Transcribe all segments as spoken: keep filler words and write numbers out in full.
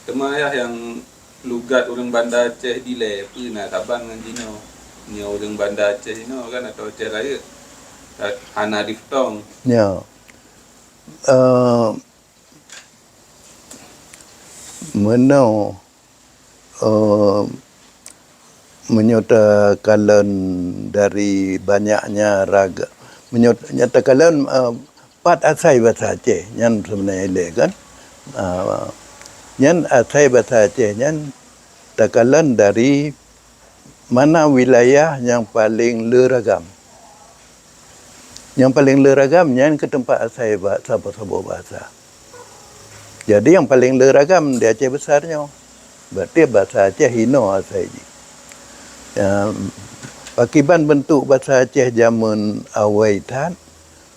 Teuma yah nyang lugat ureuëng Banda Aceh dilée, peue na saban ngon jinoe? Nyoe ureuëng Banda Aceh inoe kan atau Aceh Rayeuk, hana diftong. Ya. Eh, meunoe, eh, meunyoe takalon dari banyaknya raga, meunyoe nyan takalon, eh, pat asai basa Aceh nyan sebenarnya ilée kan. Ah, nyan asai basa Aceh nyan takalon dari mana wilayah nyang paleng le ragam. Nyang paleng le ragam nyan keu teumpat asai ba-, saboh-saboh basa. Jadi nyang paleng le ragam di Aceh Besar nyoe. Berarti basa Aceh inoe asai jih. Ya, pakiban bentuk basa Aceh jameun awai that,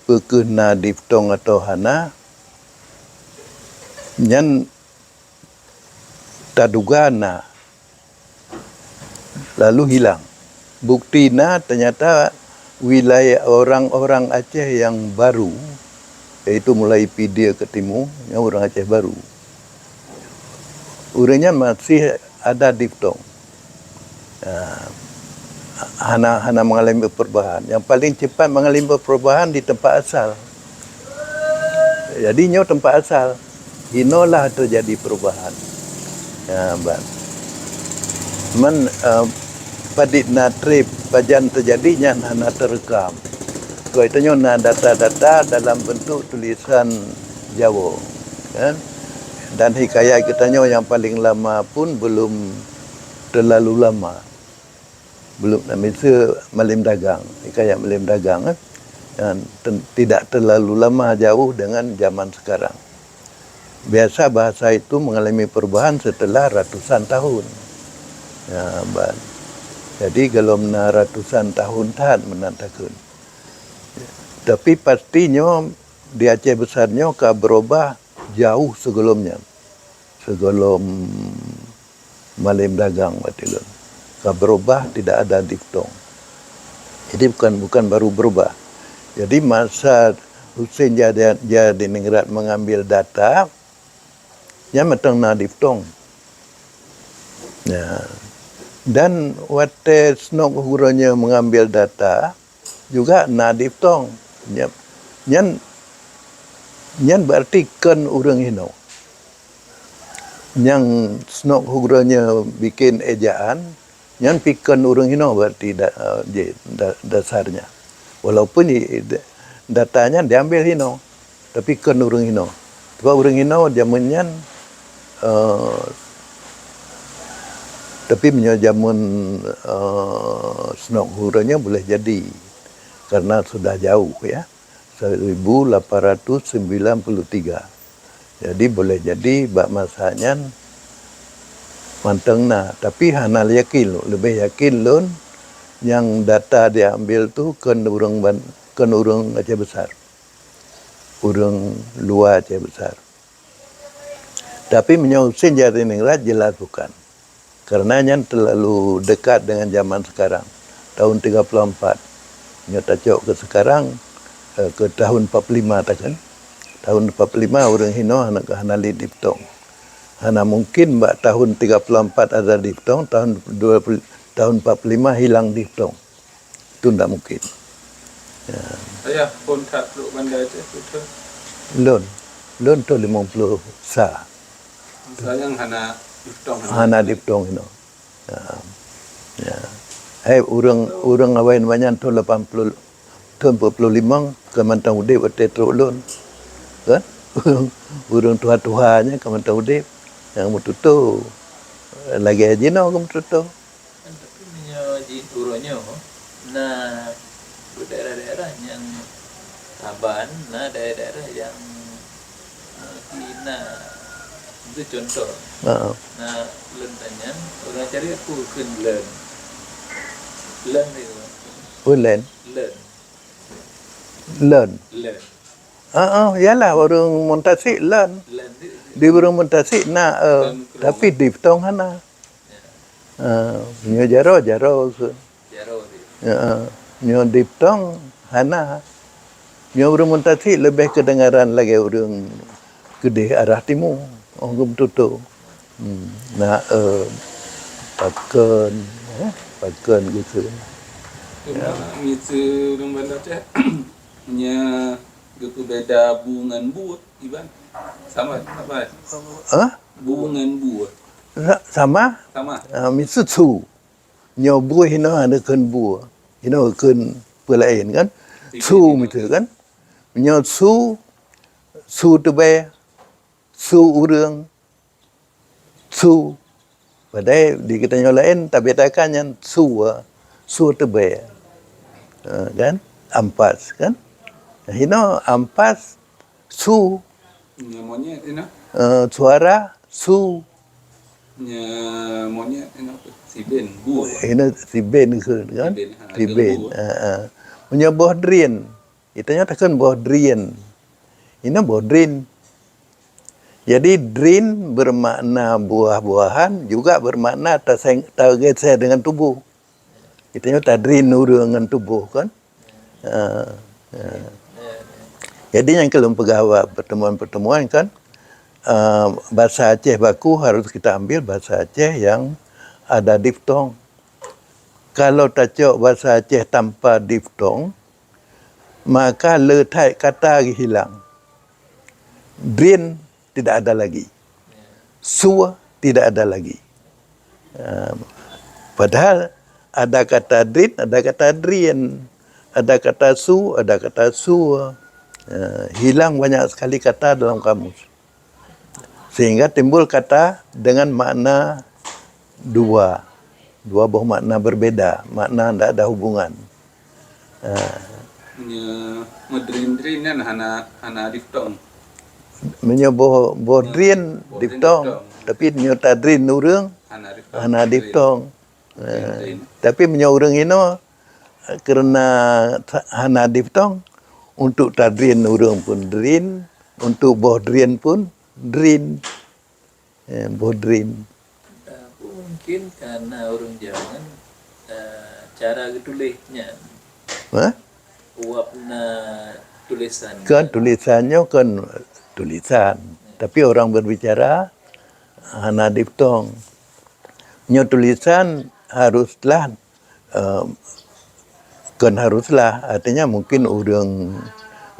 peu kheueh na diftong atau hana, nyan taduga na, lalu hilang. Bukti na, ternyata wilayah orang-orang Aceh yang baru, yaitu mulai Pidie ke timu, nyan ureuëng Aceh baru. Ureuëng nyan masih ada diftong. Ah, hana, hana mengalami perubahan. Yang paling cepat mengalami perubahan di tempat asal. Jadi nyoe teumpat asal, hinoe lah teujadi perubahan. Ya, ban. Man, eh, padit na treb, pajan teujadi nyan hana teureukam. Keu itu nyoe na data-data dalam bentuk tulisan Jawa, kan? Dan hikayat geutanyoe nyang paleng lama pun belum terlalu lama. Belum, miseue Malem Dagang, hikayat Malem Dagang, eh, dan ten-, tidak terlalu lama jauh dengan zaman sekarang. Biasa bahasa itu mengalami perubahan setelah ratusan tahun. Ya, ban. Jadi, golom na ratusan tahun that meunan takheun. Tapi pasti nyoe di Aceh Besar nyoe ka berubah jauh sigohlom nyan. Sigohlom Malem Dagang berarti lôn. Ka berubah, tidak ada diftong. Jadi bukan, bukan baru berubah. Jadi masa Husein Jadi-, Jadiningrat mengambil data, nyan mantong na diftong. Ya. Dan watée Snouck Hurgronje mengambil data, juga na diftong. Nyan, nyan, nyan berarti kon ureuëng hinoe. Nyang Snouck Hurgronje bikin ejaan, nyan pi kon ureuëng hinoe berarti da-, eh, je, da-, dasarnya. Walaupun i-, da-, data nyan diambil hinoe, tapi kon ureuëng hinoe. Sebab ureuëng hinoe jameun nyan, eh, tapi meunyoe jameun, eh, Snouck Hurgronje boleh jadi, karena sudah jauh, ya, seribu lapan ratus sembilan puluh tiga. Jadi boleh jadi bak masa nyan mantong na, tapi hana yakin lôn. Leubeh yakin lôn nyang data diambil tu kon ureuëng ban-, kon ureuëng Aceh Besar. Ureuëng luwa Aceh Besar. Tapi meunyoe Husein Jadiningrat jelas bukan. Karena nyan terlalu dekat dengan zaman sekarang. Tahun tiga puluh empat. Nyoe tacok ke sekarang, eh, ke tahun empat puluh lima takheun. Tahun empat puluh lima ureuëng hinoe hana, hana lé diftong. Hana mungkin bak tahun tiga puluh empat ada diftong, tahun dua puluh, tahun empat puluh lima hilang diftong. Itu ndak mungkin. Ya. Ayah phon that trok Banda Aceh, betul? Lôn. Lôn tu limong puluh sa. Sayang hana diftong. Hana diftong inoe. Ya. Ya. Hai, ureuëng, ureuëng awai banyan tahun lapan puluh, tahun empat puluh lima, ka mantong udeb watée trok lôn. Kan? Ureuëng tuha-tuha nyan ka mantong udeb. Nyang meututoe. Lagée jinoe ka meututoe. Kan, tapi meunyoe di uroe nyoe, na daerah-daerah nyang saban, na daerah-daerah nyang, eh, hina. Itu contoh. Heeh. Na lôn tanyang, ureuëng cari aku kheun leun. Leun itu. Oh, leun. Leun. Leun. Leun. Heeh, yalah, ureuëng Muntasik leun. Leun itu. Di ureuëng Muntasik na, eh, leun keurong. Tapi diftong hana. Ya. Ah, nyoe jaroe, jaroe kheun. Jaroe dia. Ya, ah. Nyoe diftong hana. Nyoe ureuëng Muntasik leubeh keudeungaran lagée ureuëng keudeh arah timu. Oh, geututoe. Hmm. Na, eh, pakon, eh, pakon gitu. Cuma miseue ureuëng Banda teh, nya geupeubeda bu ngon bu, Iban. Sama, sama. Hah? Bu ngon bu. Sa-, sama? Sama. Ah, miseue su. Nyoe bu hinoe hana kheun bu. Hinoe kheun peulaén kan? Su miseue kan? Nyoe su, su teubée, su ureuëng, su. Padahai di geutanyoe laén tabedakan nyan su, su teubée. Ha, kan? Ampas, kan? Hinoe ampas, su. Nya monyet ina. Eh, suara, su. Nya monyet ina. Siben, bu. Ina siben ke, kan? Siben, ha, siben. Bu. Ha, ha. Meunyoe boh drien. Geutanyoe takheun boh drien. Ina boh drin. Jadi drin bermakna buah-buahan, juga bermakna taseng-, tageser dengan tuboh. Geutanyoe tadrin ureuëng ngon tuboh kan? Ha, ha. Jadi nyang keu lôn peugah bak pertemuan-pertemuan kan, eh, bahasa Aceh baku harus kita ambil bahasa Aceh yang ada diftong. Kalau tacok bahasa Aceh tanpa diftong, maka le that kata hilang. Drin tidak ada lagi. Su tidak ada lagi. Ah, padahal ada kata drin, ada kata drien, ada kata su, ada kata su. Ah, hilang banyak sekali kata dalam kamus. Sehingga timbul kata dengan makna dua. Dua boh makna berbeda, makna ndak ada hubungan. Ah. Meunyoe meudrin-drin nyan hana, hana diftong. Meunyoe boh, boh drin diftong, tapi meunyoe tadrin ureuëng hana diftong. Hana diftong. Ah. Tapi meunyoe ureuëng inoe, karena hana diftong, untuk tadrin ureuëng pun drin, untuk boh drin pun drin. Eh, boh drin. Mungkin karena ureuëng Jawa kan, eh, cara geutuléh nyan. Hah? Uap na tulisan. Kan tulisan nyoe kan tulisan. Tapi orang berbicara hana diftong. Nyoe tulisan haruslah, eh, kan haruslah, artinya mungkin ureuëng,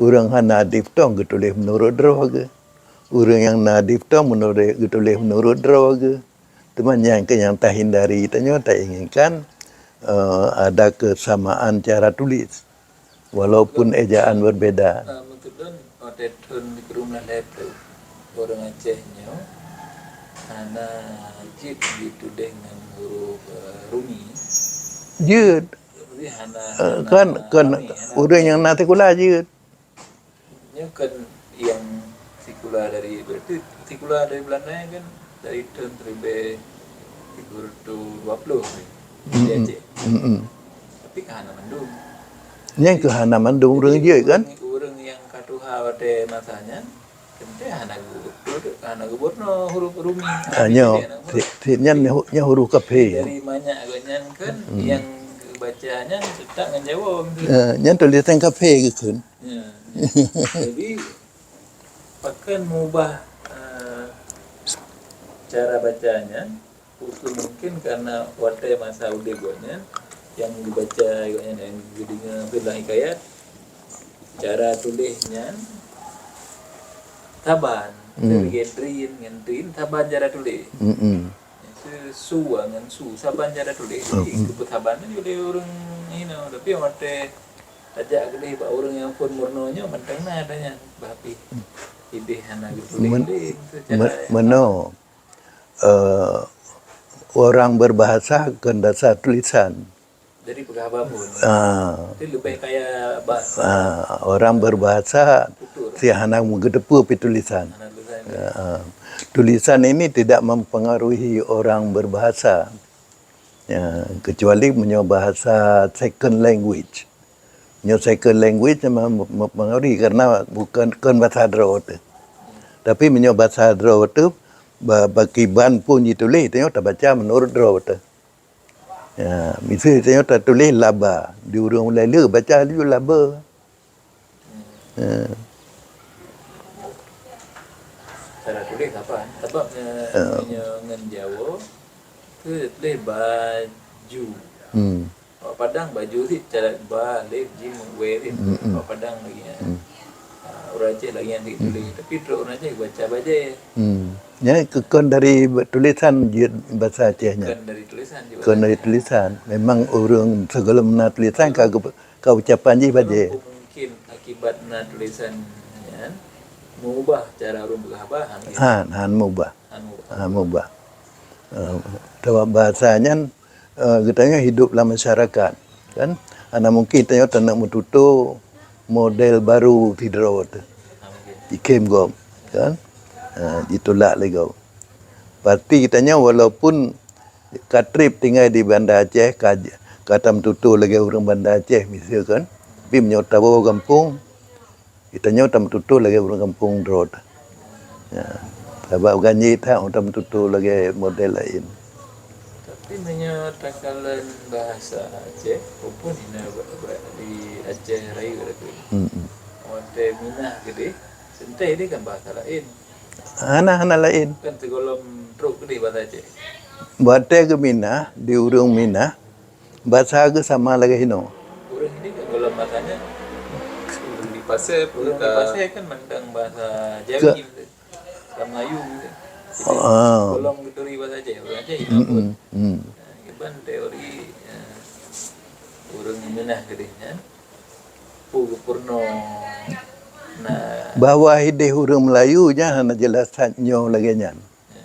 ureuëng hana diftong geutuléh meunurot droe geuh. Ureuëng nyang na diftong meunurot, geutuléh meunurot droe geuh. Teuma nyang keu nyang tahindari, tanyoe tainginkan, eh, ada kesamaan cara tulis, walaupun ejaan berbeda. Eh, meukeudon watée thon di keureubeuen lhée ploh, ureuëng Aceh nyoe hana jeuet jituléh ngon huruf, eh, Rumi. Jeuet. Jadi hana, eh, hana kan, kan ramé, hana ureuëng nyang na sikula jeuet. Nyoe kan nyang sikula dari, berarti sikula dari Belanda kan dari tahun seribu tiga ratus dua puluh di Aceh. Mm-mm. Tapi kan hana mandum. Nyang keu hana mandum ureuëng jeuet kan? Ureuëng nyang ka tuha watée masa nyan, tentu hana geubeutôi, hana geubeutôi huruf Rumi. Ah, nyoe, nyan huruf kafé. Dari manyak gobnyan kan, nyang geubaca nyan seutôt ngon Jawa. Ah, nyan tulisan kafé geukheun. Ya. Jadi, pakon mengubah, eh, cara bacanya, itu mungkin karena watée masa udeb gobnyan, nyang geubaca gobnyan, nyang geudeungoe Abdullah Hikayat, cara tuléh nyan saban. Hmm. Dari drin ngon drin saban cara tuléh. Hmm. Itu su ngon su saban cara tuléh. Jadi, hmm, geupeusaban tu oleh ureuëng inoe. Tapi watée tajak keudeh bak ureuëng nyang phon meurunoe nyoe mantong na ada nyan, bah pih ideh hana geutuléh lé, itu cara meunoe, eh, orang berbahasa kon dasar tulisan. Jadi peugah haba phon. Ah. Itu lebih kaya bahasa. Ah, orang berbahasa si hana meugeuteupeue pih tulisan. Hana tulisan. Ah. Tulisan ini tidak mempengaruhi orang berbahasa. Ya, kecuali meunyoe bahasa second language. Meunyoe second language memang mempengaruhi karena bukan, kon bahasa droe teuh. Tapi meunyoe bahasa droe teuh, ba-, bakiban phon jituléh, tanyoe tabaca meunurot droe teuh. Ya, miseue tanyoe tatuléh laba, di ureuëng mulai le baca laju laba. Eh. Cara tuléh saban. Sabab, eh, eh, meunyoe ngon Jawoe, tu tuléh baju. Hmm. Awak Padang baju cit, cara ba, alif, jim, we cit. Hmm, hmm. Awak Padang lagèe nyan. Hmm. Ah, ureueng Aceh lagèe nyan cit tuléh. Hmm. Tapi trok ureueng Aceh baca bajèe. Hmm. Nyan ke-, kon dari tulisan jeuet bahasa Aceh nyan. Kon dari tulisan jeuet bahasa Aceh. Kon dari tulisan. Memang ureueng sigohlom na tulisan ka geup-, ka ucapan jih bajèe. Mungkin akibat na tulisan nyan, mengubah cara ureueng peugah haba, han, gitu. Han, han mengubah. Han mengubah. Han mengubah. Eh, sabab bahasa nyan, eh, geutanyoe hidup lam masyarakat, kan? Hana mungkin tanyoe taneuk meututoe model baru sidroe teuh. Hana mungkin. Ikhém gob, kan? Eh, jitulak lé gob. Pasti tanyoe walaupun ka trép tinggai di Banda Aceh, ka, ka tameututoe lagèe ureueng Banda Aceh, miseue kan, tapi meunyoe tawoe gampông, geutanyoe tameututoe lagèe ureueng gampông droe. Ya. Sabab ganjé that tameututoe lagèe model laén. Tapi meunyoe takalon bahasa Aceh, walaupun hina ba-, ba-, di Aceh Rayeuk teuh. Hmm, hmm. Watèe minah keudéh, seuntèe deh kan bahasa laén. Hana, hana laén. Kan sigohlom trok keudéh bahasa Aceh. Watèe geuminah, di ureueng minah, bahasa geuh sama lagèe hinoe. Ureueng ini kan gohlom bahasa nyan, ureueng di Pasè, ureueng di Pasè kan mandang bahasa Jawi. Ke- gitu. Bahasa Melayu gitu. Jadi, ah, gohlom geuturi bahasa Aceh, ureueng Aceh hina. Mm-mm. Pun. Mm. Nah, kiban teori, eh, ureueng minah keudéh nyan. Peue geupurunoe na. Bahwa hidéh ureueng Melayu nyan hana jeulaih that nyoe lagèe nyan. Ya.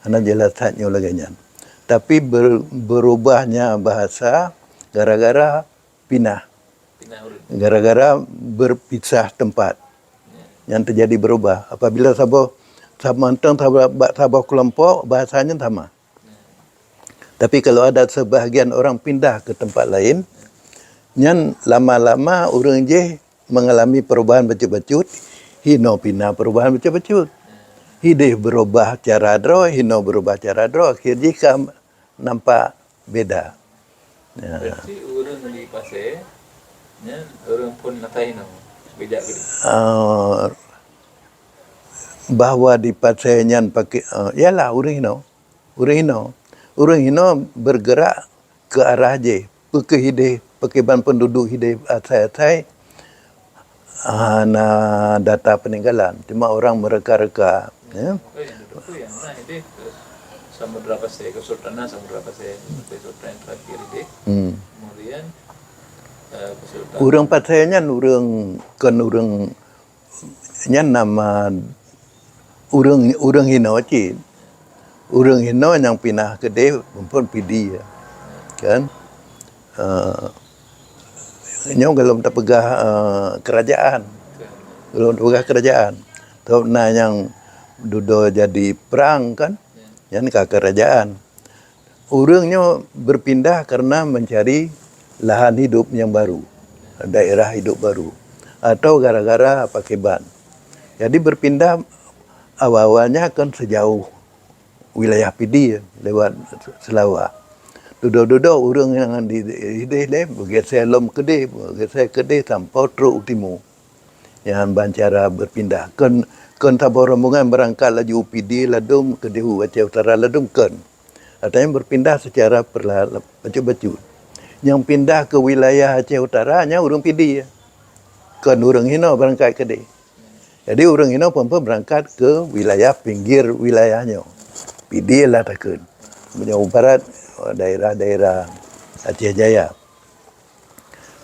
Hana jeulaih that nyoe lagèe nyan. Tapi ber-, berubahnya bahasa gara-gara pinah. Pinah ureueng. Gara-gara berpisah tempat. Ya. Nyan teujadi berubah. Apabila saboh, sa-, mantong saboh, bak saboh kelompok, bahasa nyan sama. Tapi kalau ada sebahagian orang pindah ke tempat lain, nyan lama-lama ureueng jih mengalami perubahan bacut-bacut, hinoe pih na perubahan bacut-bacut. Hidéh berubah cara droe, hinoe berubah cara droe, akhé jih ka nampak beda. Ya. Berarti ureueng di Pasè nyan ureueng phon ata hinoe, beda keudéh. Ah, bahwa di Pasè nyan pakai, ah, yalah ureueng hinoe. Ureueng hinoe, ureueng hinoe bergerak ke arah jih. Peu kheueh hidéh, pakriban penduduk hidéh asai-asai, hana data peninggalan, cuma orang mereka-reka, ya. Maka nyang dudoe peue nyang na hidéh ke Samudra Pasè, Kesultanan Samudra Pasè, Kesultanan terakhir hidéh. Hmm. Kemudian, eh, Kesultanan. Ureueng Pasè nyan ureueng, kon ureueng Nyan nama ureueng, ureueng hinoe cit. Ureueng hinoe nyang pinah keudéh phon Pidie, kan? Eh, nyoe gohlom tapeugah, eh, kerajaan. Gohlom tapeugah kerajaan. Sabab na nyang dudoe jadi prang, kan? Nyan ka kerajaan. Ureueng nyoe berpindah karena mencari lahan hidup nyang baru, daerah hidup baru, atau gara-gara pakriban. Jadi berpindah awal-awalnya kan sejauh wilayah Pidie lewat Seulawa. Dudoe-dudoe ureueng nyang di, di, di, di, bergeser lom keudéh, bergeser keudéh sampoe trok u timu. Nyan ban cara berpindah. Kon, kon saboh rombongan berangkat laju u Pidie ladôm keudéh u Aceh Utara ladôm kon. Artinya berpindah secara perlahan, bacut-bacut. Nyang pindah ke wilayah Aceh Utara nyan ureueng Pidie. Kon ureueng hinoe berangkat keudéh. Jadi ureueng hinoe phon-phon berangkat ke wilayah pinggir wilayah nyoe. Pidie lah takheun. Meunyoe barat, daerah-daerah Aceh Jaya.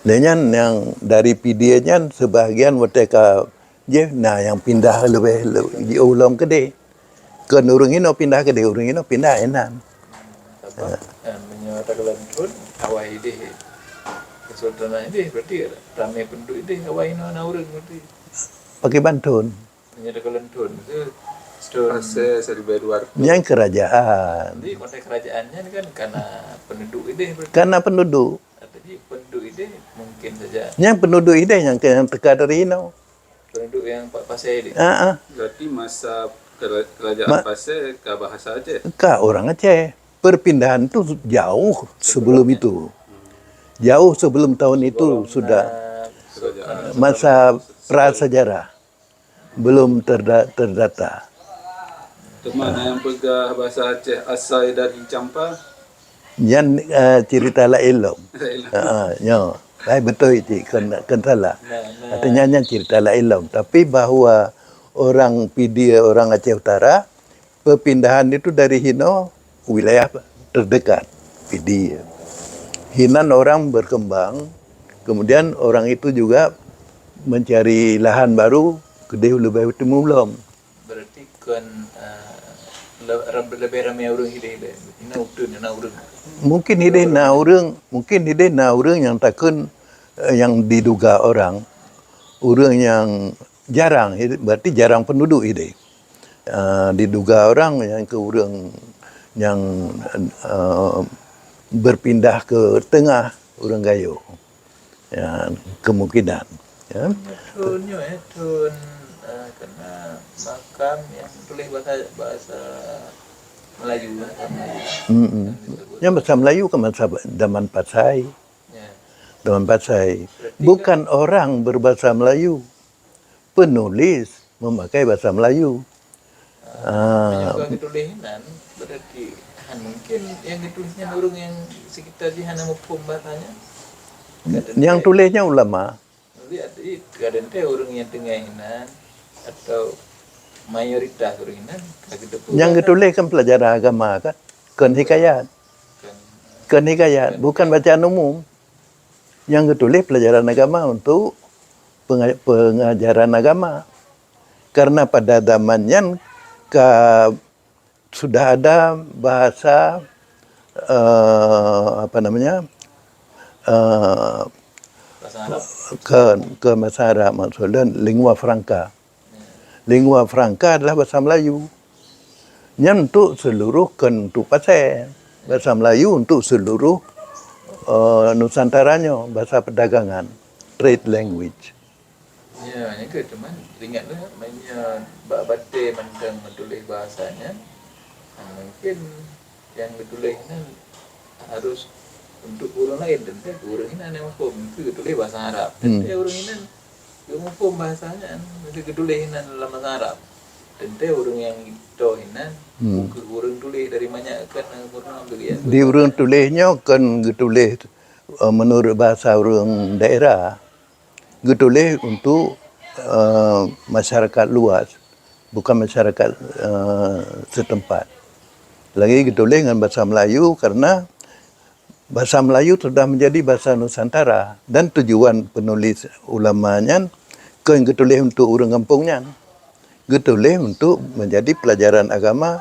Lé nyan nyang dari Pidie nyan sebahagian watèe ka jih na nyang pindah leubeh, leubeh jiôh lom keudéh. Kon ureueng hinoe pindah keudéh, ureueng hinoe pindah inan. Apa? Eh, meunyoe takalon thôn, awai idéh. Kesultanan idéh berarti ramé penduduk idéh, awai hinoe na ureueng berarti. Pakriban thôn. Meunyoe takalon thôn, tu thôn. Pasè seribu dua ratus. Nyan kerajaan. Jadi konteks kerajaan nyan kan kana penduduk idéh berarti. Kana penduduk. Jadi penduduk idéh mungkin saja. Nyan penduduk idéh nyang, nyang teuka dari hinoe. Penduduk nyang pa-, Pasè idéh. Ah, ah. Berarti masa kera-, kerajaan Ma- Pasè ka bahasa Aceh. Ka orang Aceh. Perpindahan tu jauh sebelum itu. Jauh sebelum tahun itu sudah. Kerajaan. Masa prasejarah. Belum terda-, terdata. Teuma na nyang peugah bahasa Aceh asai dari campa. Nyan, eh, cerita laén lom. Laén lom. Ha, nyo. Hai beutôi cit, kon, kon salah. Nah, nah. Artinya nyan cerita laén lom. Tapi bahwa orang Pidie, orang Aceh Utara, perpindahan itu dari hino wilayah terdekat, Pidie. Hinan orang berkembang, kemudian orang itu juga mencari lahan baru, keudeh leubeh timu lom. Berarti kon, eh, le-, ram-, leubeh ramé ureuëng hideh-hideh. Ina uteuen, ina ureuëng. Mungkin hideh na ureuëng, mungkin hideh na ureuëng nyang takheun, eh, nyang diduga orang, ureuëng nyang jarang, hideh, berarti jarang penduduk hideh. Eh, diduga orang nyang keu ureuëng nyang, eh, berpindah ke tengah ureuëng Gayo. Ya, kemungkinan, ya. Thôn nyoe, eh, thôn, eh, kena makam nyang tuléh bahasa, bahasa Melayu, bahasa Melayu. Mm-mm. Yang disebut. Yang bahasa Melayu kan bahasa zaman Pasai. Ya. Zaman Pasai. Berarti bukan kan orang berbahasa Melayu. Penulis memakai bahasa Melayu. Ah. Meunyoe ka geutuléh inan, berarti han mungkin nyang geutuléh nyan ureuëng nyang sekitar jih hana muphom bahasa nyan. Nyang tuléh nyan ulama. Jadi, jadi kadang teh ureuëng nyang teungoh inan atau mayoritas ureuëng inan ka geuteupeue. Nyang bahasa geutuléh kan pelajaran agama kan, kon hikayat. Kon. Kon hikayat, bukan bacaan umum. Nyang geutuléh pelajaran agama untuk penga-, pengajaran agama. Karena pada zaman nyan ka sudah ada bahasa, eh, apa namanya, eh, bahasa Arab. Ke, ke bahasa Arab, maksudnya lingua franca. Lingua franca adalah bahasa Melayu. Nyan untuk seluruh, kon untuk Pasai. Bahasa Melayu untuk seluruh, eh, Nusantara nyoe, bahasa perdagangan, trade language. Ya, nyan ke, cuman ingat lah, meunyoe bak batée mantong meutuléh bahasa nyan, ha, mungkin nyang geutuléh nyan harus untuk ureuëng laén, teuntée ureuëng inan nyang muphom, meusti geutuléh bahasa Arab. Hmm. Teuntée ureuëng inan geumuphom bahasa nyan, meusti geutuléh inan lam bahasa Arab. Teuntée ureuëng nyang toe inan, hmm, bukeuh ureuëng tuléh dari manyak kan murna begitu. Di ureuëng tuléh nyoe kon geutuléh, eh, menurut bahasa ureuëng daerah. Geutuléh untuk, eh, masyarakat luas, bukan masyarakat, eh, setempat. Lagi geutuléh ngon bahasa Melayu karena bahasa Melayu sudah menjadi bahasa Nusantara dan tujuan penulis ulama nyan kon geutuléh untuk ureuëng gampông nyan. Geutuléh untuk menjadi pelajaran agama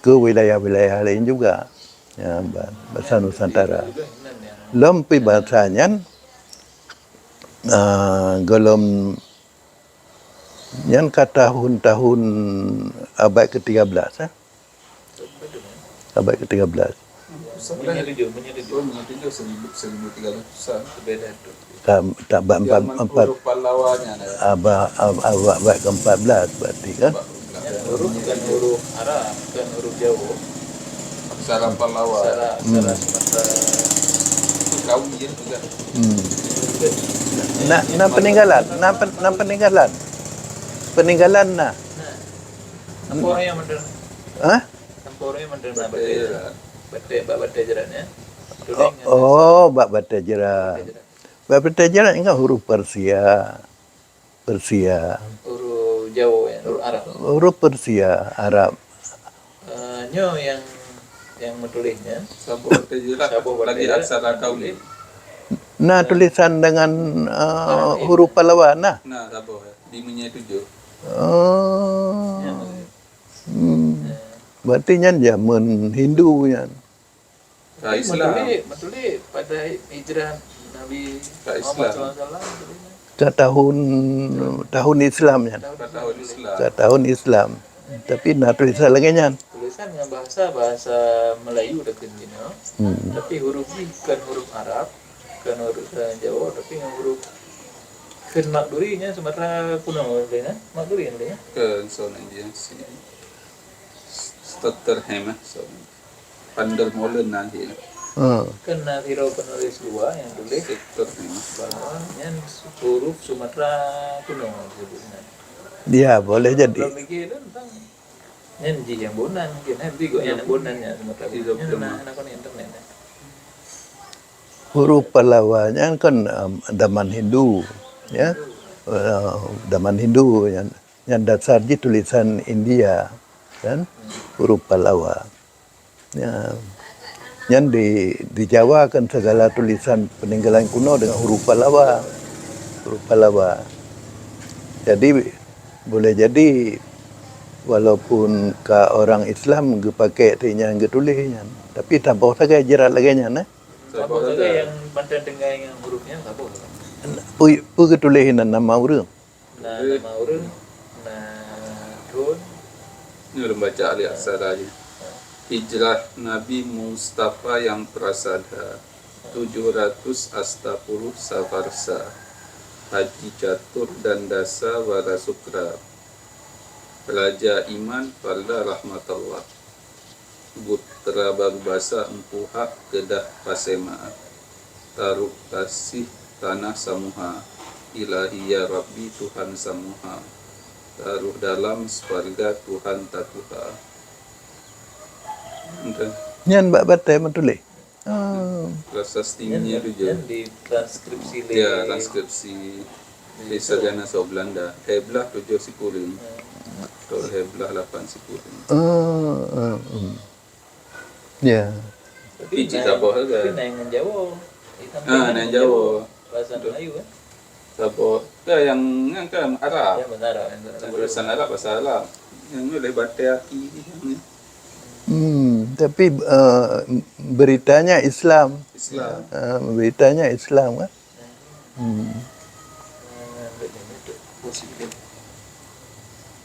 ke wilayah-wilayah lain juga. Ya, ba-, bahasa Nusantara. Lom pih bahasa nyan, ah, golom nyan ka tahun-tahun abad ketiga belas, eh. Abad ketiga belas. Meunyoe tujoh, meunyoe tujoh. Oh, meunyoe tujoh seribu, seribu tiga ratusan. Beda tu. Ka, tak, abad empat, zaman empat. Huruf Pahlawa nyan, eh. Abad, ab-, abad, abad keempat belas berarti kan? Abad keempat belas. Huruf bukan huruf Arab, bukan huruf Jawa. Aksara Pahlawa. Aksara, aksara Sumatera. Itu kaum dia juga. Hmm. Jadi, nah, nah, peninggalan, nah, pen-, nah, peninggalan. Peninggalan nah. Nah. Apa orang yang bener? Hah? Sampôh ureuëng mandum na batée. Batée, bak batée jeurat nyan. Oh, oh, bak batée jeurat. Batée jeurat. Bak batée jeurat ingat huruf Persia. Persia. Huruf Jawa, ya, huruf Arab. Huruf Persia, Arab. Eh, nyoe nyang, nyang meutuléh nyan. Saboh batée jeurat. Saboh batée jeurat lagi aksara kaum. Na tulisan dengan, eh, huruf Pahlawa, nah. Nah, saboh, ya. Di meunyoe tujoh. Oh. Nyan. Hmm. Berarti nyan zaman Hindu nyan. Ka Islam. Meutuléh, meutuléh pada hijrah Nabi Muhammad sallallahu alaihi wasallam. Ka tahun, tahun Islam nyan. Ka tahun Islam. Ka tahun Islam. Tapi na tulisan lagée nyan. Tulisan ngon bahasa, bahasa Melayu dah keunoe. Hmm. Tapi huruf jih bukan huruf Arab, bukan huruf, eh, Jawa, tapi ngon huruf kheun Mak Duri nyan Sumatera kuno, kan? Mak Duri nyan, kan? Kheun soe nyan jih, si Doktor Hema, soe nyan. Pandor Molen nyan jih. Hmm. Kan na sidroe penulis luwa nyang tuléh Doktor Hema. Bahwa nyan huruf Sumatera kuno disebut nyan. Ya, boleh jadi. Belum mikir tu tentang Nyan jih nyang Bonan mungkin, eh, bi gobnyan Bonan nyan Sumatera Barat. Nyan na, na kon internet nyan. Huruf Pallawa nyan kan, um, zaman Hindu, ya. Uh, zaman Hindu nyan, nyan dasar jih tulisan India, kan? Huruf Pallawa. Ya. Nyan di, di Jawa kan segala tulisan peninggalan kuno dengan huruf Pallawa. Huruf Pallawa. Jadi, boleh jadi walaupun ka orang Islam geupakai ti nyan geutuléh nyan, tapi saboh sagai jrat lagée nyan, eh. Saboh sagai nyang mantong tinggai ngon huruf nyan saboh sagai. Peue, peue geutuléh inan nama ureuëng? Na nama ureuëng, na thon. Ni ureuëng baca alif asal tadi. Hijrah Nabi Mustafa yang prasada, tujuh ratus astapuluh Safarsa, Haji Catur dan Dasa Wara Sukra, Raja Iman Farda Rahmatullah, Putra Barubasa Empuhak Kedah Pasema, Taruh Tasih Tanah Samuha, Ilahi ya Rabbi Tuhan Samuha, Taruh Dalam Swarga Tuhan Tatuha. Entah. Nyan bak batée meutuléh. Oh. Prasasti nyan, nyan tu je. Nyan di transkripsi lé. Ya, transkripsi. Di sarjana soe Belanda. Heblah tujoh sikureueng. Hmm. Atau heblah lapan sikureueng. Oh, oh, hmm. Ya. Tapi cit na, saboh sagai. Tapi na nyang Jawa. Ah, na nyang Jawa. Bahasa Melayu, kan? Saboh. Kan nyang, nyang kan Arab. Ya, bahasa Arab, bahasa Arab. Tulisan Arab, bahasa Arab. Nyang ni oleh batée aki ni. Hmm, tapi, eh, beritanya Islam. Islam. Eh, beritanya Islam, kan? Hmm.